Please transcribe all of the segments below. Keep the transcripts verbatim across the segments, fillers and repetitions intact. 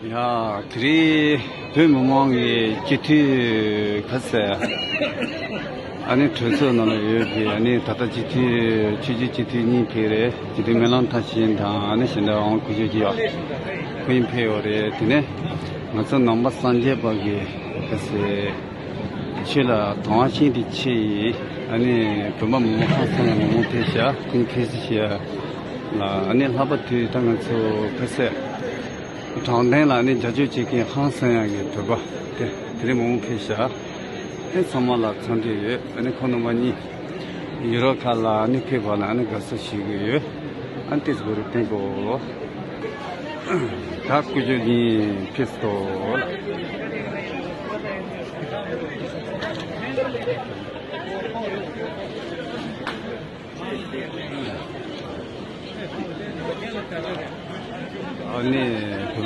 ཡ། དེ་རིང་བོད་མི་མང་གི་སྤྱི་འཐུས་ཁ་ཤས་ཨ་ནི་གྲོས་ཚོགས་ནང་ལ་ཡོད་པའི་ཨ་ནི་ད་ལྟ་སྤྱི་འཐུས་ཆོས་བརྒྱུད་སྤྱི་འཐུས་གཉིས་ཕེབས་རེད། སྤྱི་འཐུས་སྨོན་ལམ་མཐར་ཕྱིན་དང་ཨ་ནི་གཞན་དག་དབང་སྐུ་ཞབས་ཀྱི་ཡ་ཁོ་གཉིས་ཕེབས་ཡོད་རེད། དེ་ནས་ང་ཚོ་ནང་པ་སངས་རྒྱས་པ་གི་ཁ་ཤས། ཆོས་ལ་དང་བ་ཤིན་ཏུ་ཆེ་ཡི་ཨ་ནི་བོད་པ་མི་མང་ཧང་སང་ཡ་མང་པོ་ཕེབས་ཤག་ཁོང་ཁ་ཤས་ཤིག་ལ་ཨ་ནི་ལྷག་པར་དུ་ད་ང་ཚོ་ཁ་ཤས་དྲང་བདེན་ལ་ཨ་ནི་རྒྱབ་སྐྱོར་བྱེད་མཁན་ཧང་སང་ཡ་གི་བོད་པ་དེ་དེ་རིང་མང་པོ་ཕེབས་ཤག་དེ་ཚང་མ་ལ་འཚམས་འདྲི་ཡོད། ཨ་ནི་ཁོང་རྣམ་པ་གཉིས་ཡུ་རོབ་ཁག་ལ་ཨ་ནི་ཕེབས་པ་ལ་ཨ་ནི་དགའ་བསུ་ཞུ་གི་ཡོད། ཨ་ནི་ཏིས་གོ་རི་ཏེང་གོ། ད་སྐུ་ཞབས་གཉིས་ཕེབས་སོང་། ཨ་ནི་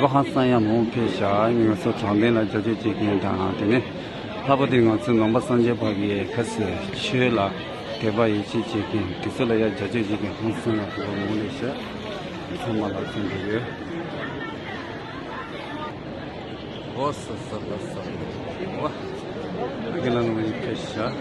བོད་པ་ཧང་སང་ཡ་མང་པོ་ཕེབས་ཤག་ང་ཚོ་དྲང་བདེན་ལ་རྒྱབ་སྐྱོར་བྱེད་མཁན་དང་དེ་ནས་ལྷག་པར་དུ་ང་ཚོ་ནང་པ་སངས་རྒྱས་པ་གི་ཁ་ཤས་ཆོས་ལ་དད་པ་ཡིད་ཆེས་བྱེད་མཁན་དེ་ཚོ་ལ་ཡ་རྒྱབ་སྐྱོར་བྱེད་མཁན་ཧང་སང་ཡ་བོད་པ་མང་པོ་སླེབས་ཤག་ཚང་མ་ལ་འཚམས་འདྲི་ཡོད། ཨོ་ས་ས་ལ་ས། ཨོ། ཨ་གི་ལ་ནང་ཡི་ཕེ་ཤ།